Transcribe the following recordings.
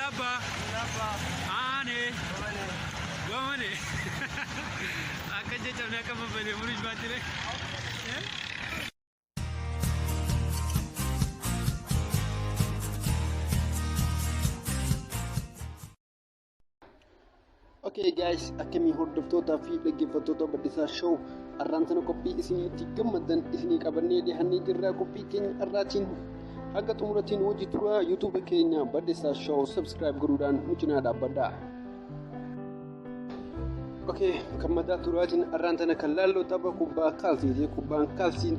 Laba. Aane. Goomane. Akka jechamne akka babbalee murush baatire. Okay guys, akkamii hordoftootaa fi dhaggeeffattoota Baddisaa Show, har'aan sana qophii isiniitti gammaddan isinii qabannee dhiyaannee jirra. Qophii keenya har'aatiin haga xumuratiin hojii tura. YouTube keenya Baddisaa Show subscribe godhuudhaan nu cinaa dhaabbadhaa. Okay, kan mataa turaatiin har'aan tana kan laalloo tapha kubbaa kaalsiiti. Kubbaan kaalsiin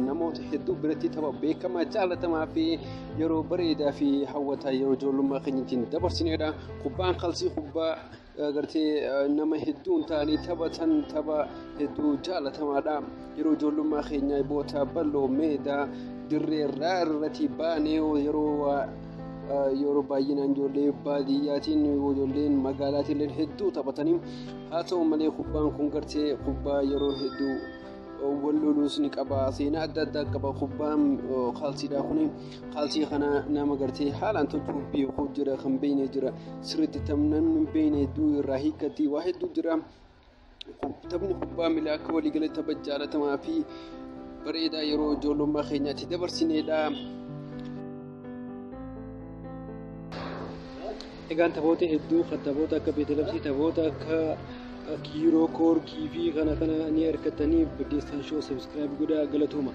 namoota hedduu biratti tapha beekamaa, jaalatamaa fi yeroo bareedaa fi hawwataa yeroo ijoollummaa keenyaatiin dabarsinedha. Kubbaan kaalsii kubbaa gartee nama hedduun ta'anii taphatan, tapha hedduu jaalatamaadha. Yeroo ijoollummaa keenyaa boota bal'oo meedaa dirree irraa irratti baanee yeroo baay'inaan ijoollee baadiyyaatiin, ijoolleen magaalaatiin illee hedduu taphatanii. Haa ta'u malee, kubbaan kun gartee kubbaa yeroo hedduu wal loluus ni qaba, seenaa adda addaa qaba. Kubbaan kaalsiidha kun, kaalsii kana nama gartee haalaan tolchuu beeku jira, kan beekne jira, sirriitti namni hin beekne hedduu irraa hiikkatti, waa hedduu jira. Taphni kubbaa miilaa akka waliigala tapha jaalatamaa fi bareedaa yeroo ijoollummaa keenyaatti dabarsinedha. Egaan taphoota hedduu kan taphoota akka beetelabsii, taphoota akka kiiroo koorkii fi kana kana ni argatanii. Baddeessaan Show subscribe godhaa. Galatooma.